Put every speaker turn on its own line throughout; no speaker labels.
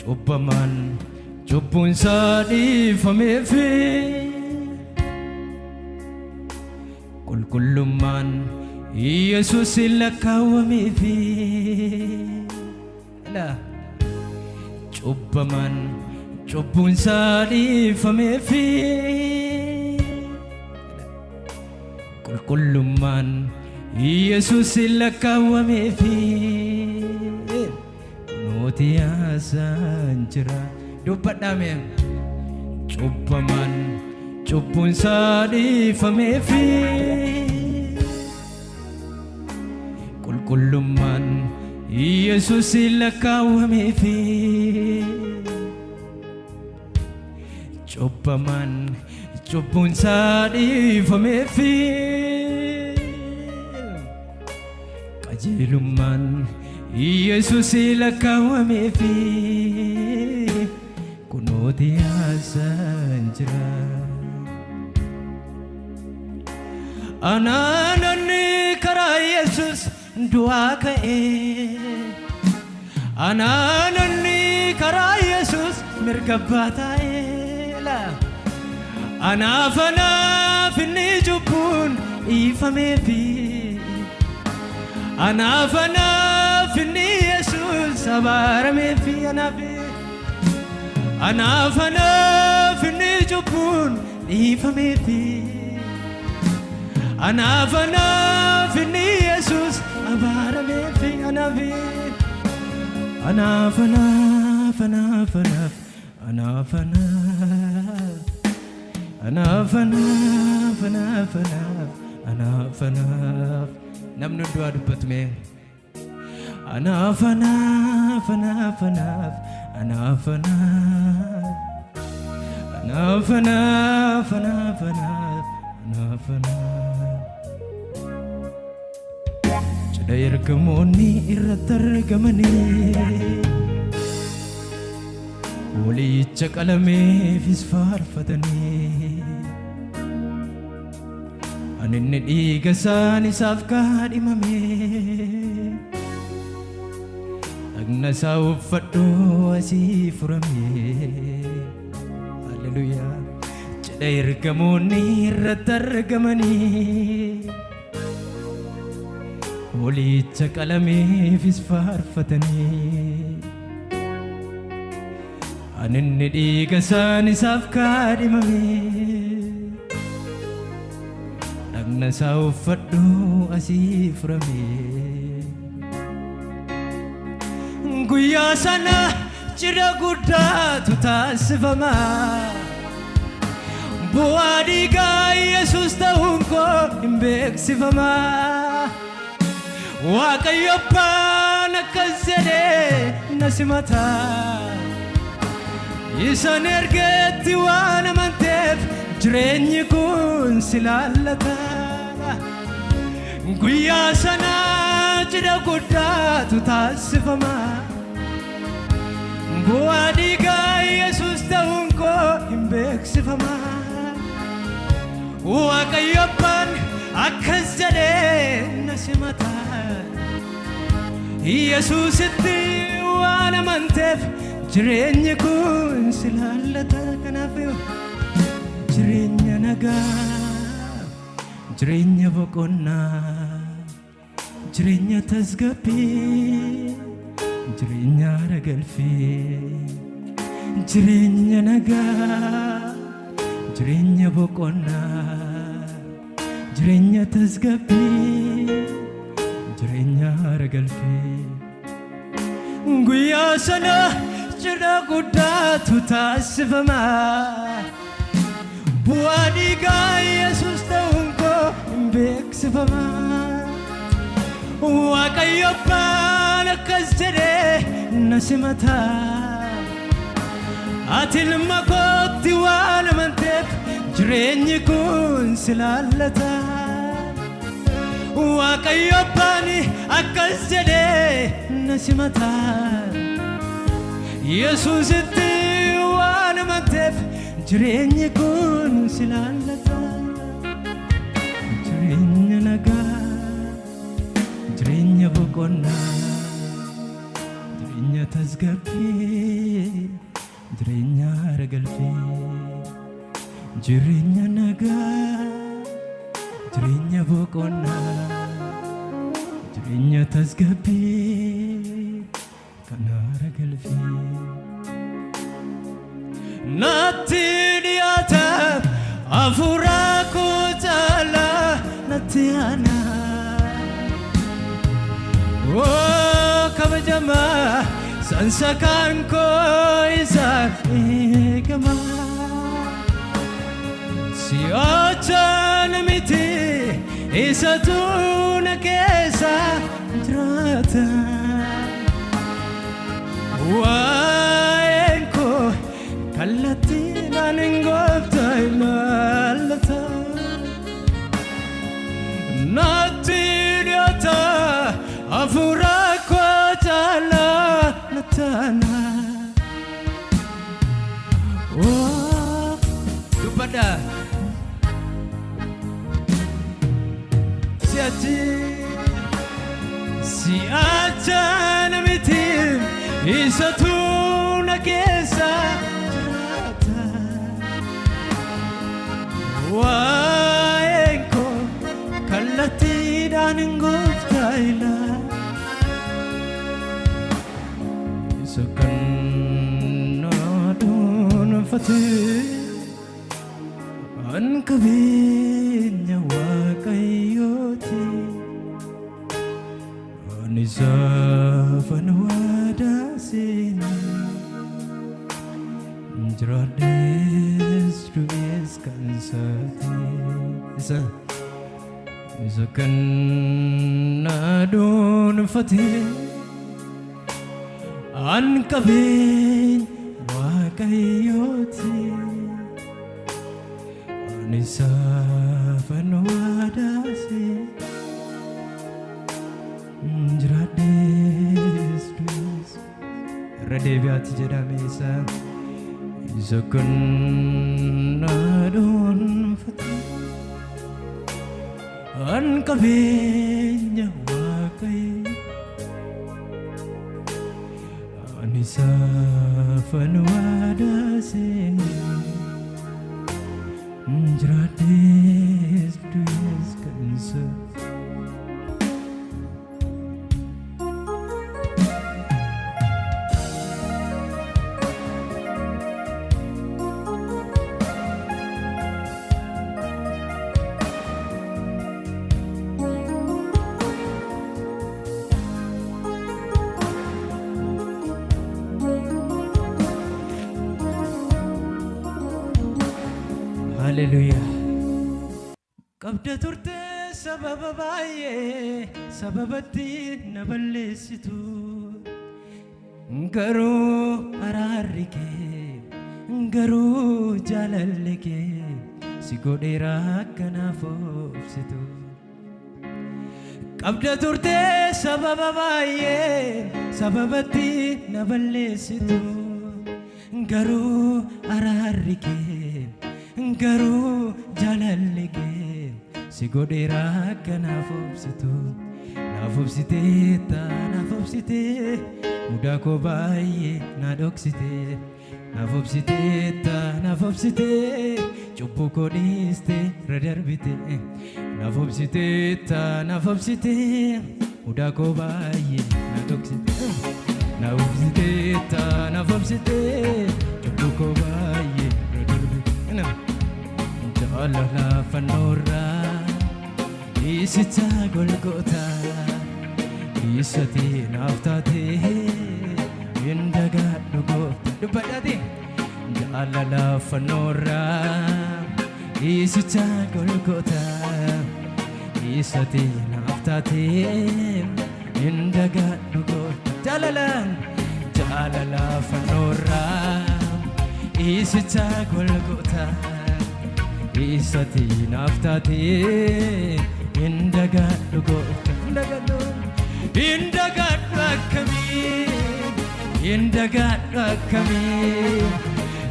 Cubbamaan cubbuun isaa dhiifameefi qulqullummaan Yesuus lakkaawwameefi. Ilaa. Cubbamaan cubbuun isaa dhiifameefi qulqullummaan Yesuus lakkaawwameefi kunooti haasaan jira. Dubbadhaa mee. Cubbamaan cubbuun isaa dhiifameefi qulqullummaan Yesuus lakkaawwameefi cubbamaan cubbuun isaa dhiifameefi qajeelummaan Yesuus lakkaawwameefi kunooti haasaan jira. Anaanonni karaa Yesuus du'aa ka'ee. Anaanonni karaa Yesuus mirga abbaa taa'ee. La. Anaaf anaaf inni cubbuun dhiifameefi. Anaaf anaaf inni Yesuus abaarameefi anaaf. Anaaf anaaf inni cubbuun dhiifameefi. Anaaf anaaf inni Yesuus abaarameefi anaaf. Anaaf anaaf anaaf anaaf anaaf anaaf. Anaaf anaaf anaaf anaaf anaaf anaaf. Namni hunduu haa dubbatu mee. Anaaf anaaf anaaf anaaf anaaf anaaf. Anaaf anaaf anaaf anaaf anaaf anaaf. Cidha ergamoonni irratti argamanii hoolicha qalameefis faarfatanii ani inni dhiiga isaan isaaf kaadhimame dhagna isaa uffadhu asii furame. Halleluuyaa. Cidha ergamoonni irratti argamanii hoolicha qalameefis faarfatanii ani inni dhiiga isaan isaaf kaadhimame dhagna isaa uffadhu asii furame. Guyyaa sana cidha guddaatu taasifama. Bu'aa dhiigaa Yesuus ta'uun koo hin beeksifama. Waaqayyo abbaan akkas jedhee na simata. Isan ergeetti waan amanteef jireenyi kun si laallata. Guyyaa sana cidha guddaatu taasifama. Bu'aa dhiigaa Yesuus ta'uun koo hin beeksifama. Waaqayyo abbaan akkas jedhee na simata. Yesuusitti waan amanteef jireenyi kun si laallata. Kanaaf jireenya nagaa, jireenya boqonnaa, jireenya tasgabbii, jireenya haara galfii, jireenya nagaa, jireenya boqonnaa, jireenya tasgabbii, jireenya haara galfii. Guyyaa sana cidha guddaatu taasifama. Bu'aa dhiigaa Yesuus ta'uun koo hin beeksifama. Waaqayyo abbaan akkas jedhee na simata. Ati ilma kootti waan amanteef jireenyi kun si laallata. Waaqayyo abbaan akkas jedhee na simata. Yesuusitti waan amanteef jireenyi kun si laallata. Jireenya nagaa, jireenya boqonnaa, jireenya. Tasgabbii, jireenya haara galfii, jireenya nagaa, jireenya boqonnaa, jireenya tasgabbii kan haara galfii. Natti dhiyaata hafuura koo caalaa natti aanaa. Oo kabajamaa sansakaan koo isaan eegama. Si'achaan miti isatu na keessa jiraata. Waa'een koo kallattiidhaan gooftaa ilaallata. Natti dhiyaata hafuura koo caalaa natti aanaa. Oo dubbadha. Si'achi si'achaan miti isatu na keessa jiraata. Waa'een koo kallattiidhaan gooftaa ilaala. Isa kan na dhuunfate an qabeenya Waaqayyooti. Ani isaafan waadaa seene jiraadhes du'es kan isaati. Isa kan na dhuunfate an qabeenya Waaqayyooti. Ani isaafan waadaa seene jiraadhes du'es. Irra deebi'aatti jedhame isa kan na dhuunfate an qabeenya Waaqayyo. Ani isaafan waadaa seene jiraadhes du'es kan isa. Haleluuyaa. Qabda turte sababa baay'ee sababatti na balleessitu. Garuu araarri kee, garuu jaalalli kee si godheera akkanaaf obsitu. Qabda turte sababa baay'ee sababatti na balleessitu. Garuu araarri kee, garuu jaalalli kee si godheera akkanaaf obsitu. Naaf obsitee naaf obsitee mudaa koo baay'ee na dhoksitee. Naaf obsitee naaf obsitee cubbuu koo dhiistee irra darbite. Naaf obsitee naaf obsitee mudaa koo baay'ee na dhoksite. Naaf obsitee naaf obsitee cubbuu koo baay'ee irra darbite. Jaalala fannoorraa isicha Golgootaa isati naaf taatee hin dagadhu gooftaa. Dubbadhaati. Jaalala fannoorraa isicha Golgootaa isati naaf taatee hin dagadhu gooftaa. Jaalalaan jaalala fannoorraa isicha Golgootaa isati naaf taatee hin dagadhu gooftaa. Hin dagadhu, hin dagadhu akkamii, hin dagadhu akkamii,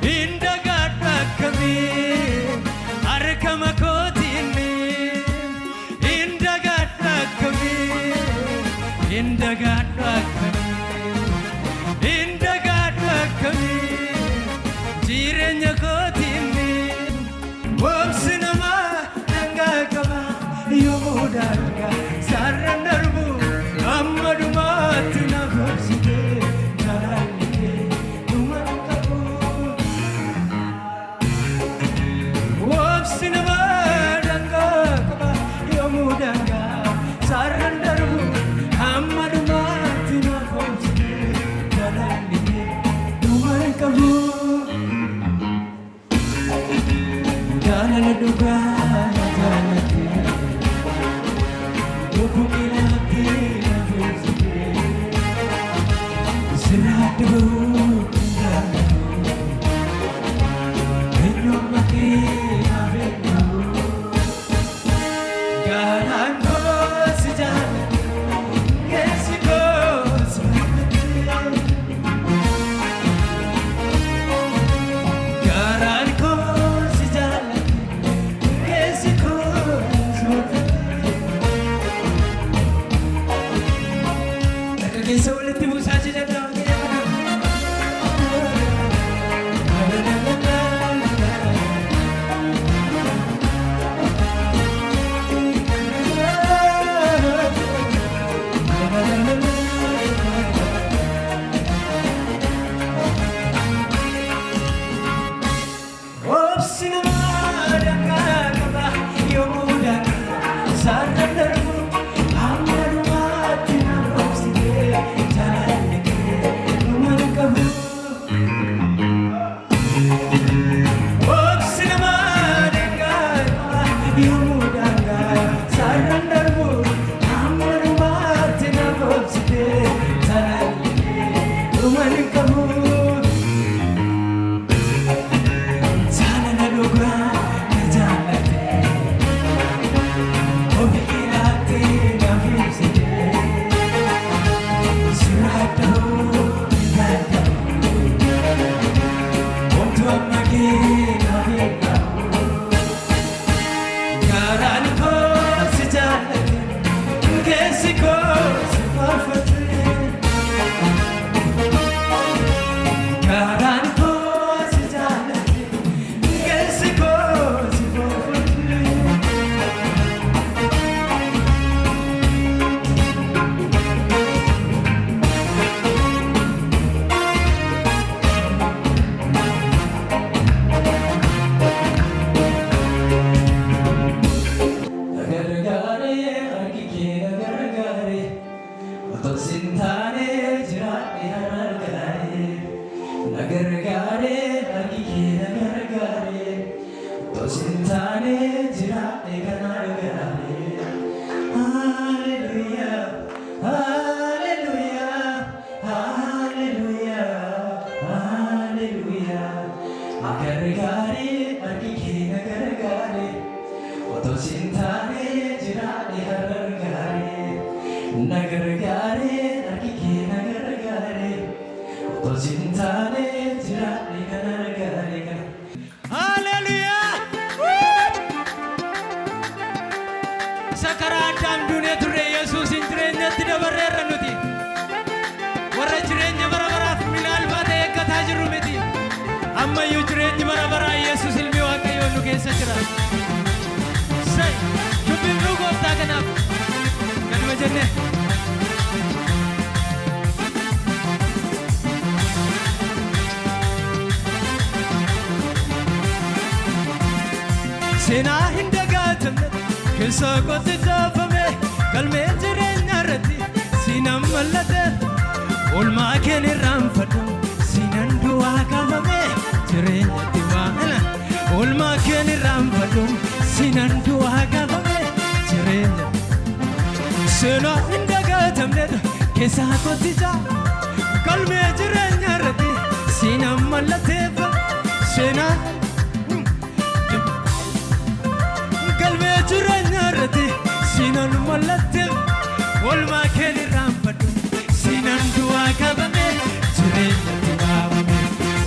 hin dagadhu akkamii, harka makootiin hin dagadhu akkamii, hin dagadhu akkamii, hin Dhugaa na jaalatte, lubbuu keenyatti na feesifte, sirraa adda bahuu hin danda'u. Eenyummaa kee naaf eenyu? Garaan koo si jaallate, keessi koo si faarfatte. Garaan koo si jaallate, keessi koo si faarfatte. Akka keessa walitti buusaa jira. Obsi namaa dangaa qaba, yoomuu dangaa saarraan darbu, hamma dhumaatti na obsitee, jaalalli kee dhuma hin qabu. Obsi namaa dangaa qaba, yoomuu dangaa saarraan darbu, hamma dhumaatti na obsitee, jaalalli kee dhuma hin qabu. Jaalala dhugaa na jaallate, ofii keelaattee naaf ibsite, sirraa adda bahuu hin danda'u, homtuu amma kee naaf hin qabu. Garaan koo si jaallate, keessi koo si faarfate. Garaan koo si jaallate, keessi koo si faarfate. Na gargaaree harki kee na gargaaree, otoo sin taane jiraadhe harargaaree. Na gargaaree harki kee na gargaaree, otoo sin taane jiraadhe kan argaaree. Hallelujah, hallelujah, hallelujah, hallelujah. Na gargaaree harki kee na gargaaree, otoo sin taane jiraadhe harargaaree. Na gargaaree harki kee na gargaaree, otoo sin taane jiraadhe kan argaaree kana. Hallelujah! Isa karaa Addaam duunee turre, Yesuusin jireenyatti dabarreerra nuti. Warra jireenya bara baraaf minaalbaa ta'e eeggataa jirru miti. Ammayyuu jireenyi bara baraa Yesuus ilmi Waaqayyoo nu keessa jira. Say, shubbifnuu gooftaa kanaaf. Kanuma jenne. Seenaa hin dagatamne keessa kootti caafame, galmee jireenya irratti siinan mallate, oolmaa keen irraanfadhu, siinan du'aa kaafame jireenyatti waa'ina, oolmaa keen irraanfadhu, siinan du'aa kaafame jireenya. Seenaa hin dagatamne keessa kootti galmee jireenya irratti siinan mallateeffa, seenaa galmee jireenya irratti siinan mallatteef, oolmaa keen irraanfadhu, siinan du'aa qabame jireenyatti waamame,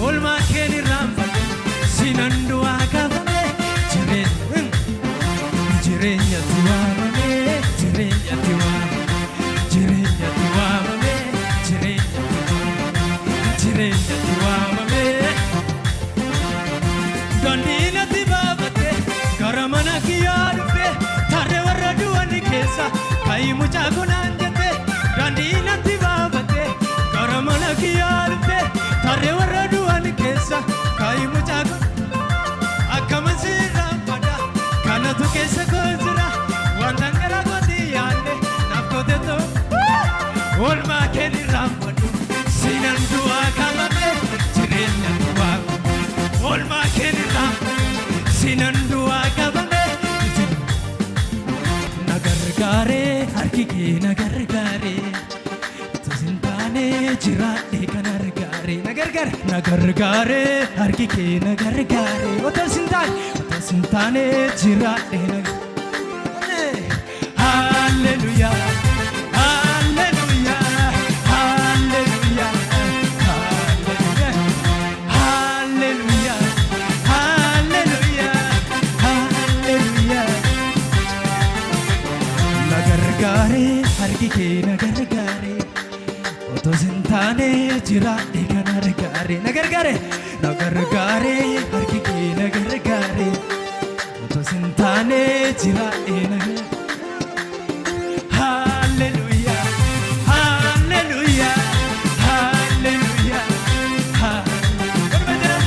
oolmaa keen irraanfadhu, siinan du'aa qabame jireenya jireenyatti waamame, jireenyatti waamame, jireenyatti waamame, jireenyatti waamame, jireenyatti waamame. Daandii natti baafatte, gara mana kiyyaa dhufte, tarree warra du'an keessa ka'ii mucaa kunaan jette. Daandii natti baafatte, gara mana kiyyaa dhufte, tarree warra du'an keessa ka'ii mucaa kun. Akkaman sirraanfadha, kanatu keessa koo jira, wanta gara kooti yaadne naaf gooteetu, oolmaa keen irraanfadhu, siinan du'aa qabame jireenya du'aa, oolmaa keen irraanfadhu, siinan du'aa qabame. kee na gargaare. Otoo sin taane jiraadhe kan argaare. Na gargaare, na gargaare, harki kee na gargaare. Otoo sin taane, otoo sin taane jiraadhe na. Hallelujah, hallelujah, hallelujah, hallelujah, hallelujah, hallelujah. Na gargaare, harki kee na gargaare. Otoo sin taane jiraadhe kan argaare. Na gargaare, na gargaare, harki kee na gargaare. Otoo sin taane jiraadhe na gargaare. Hallelujah, hallelujah, hallelujah, hallelujah.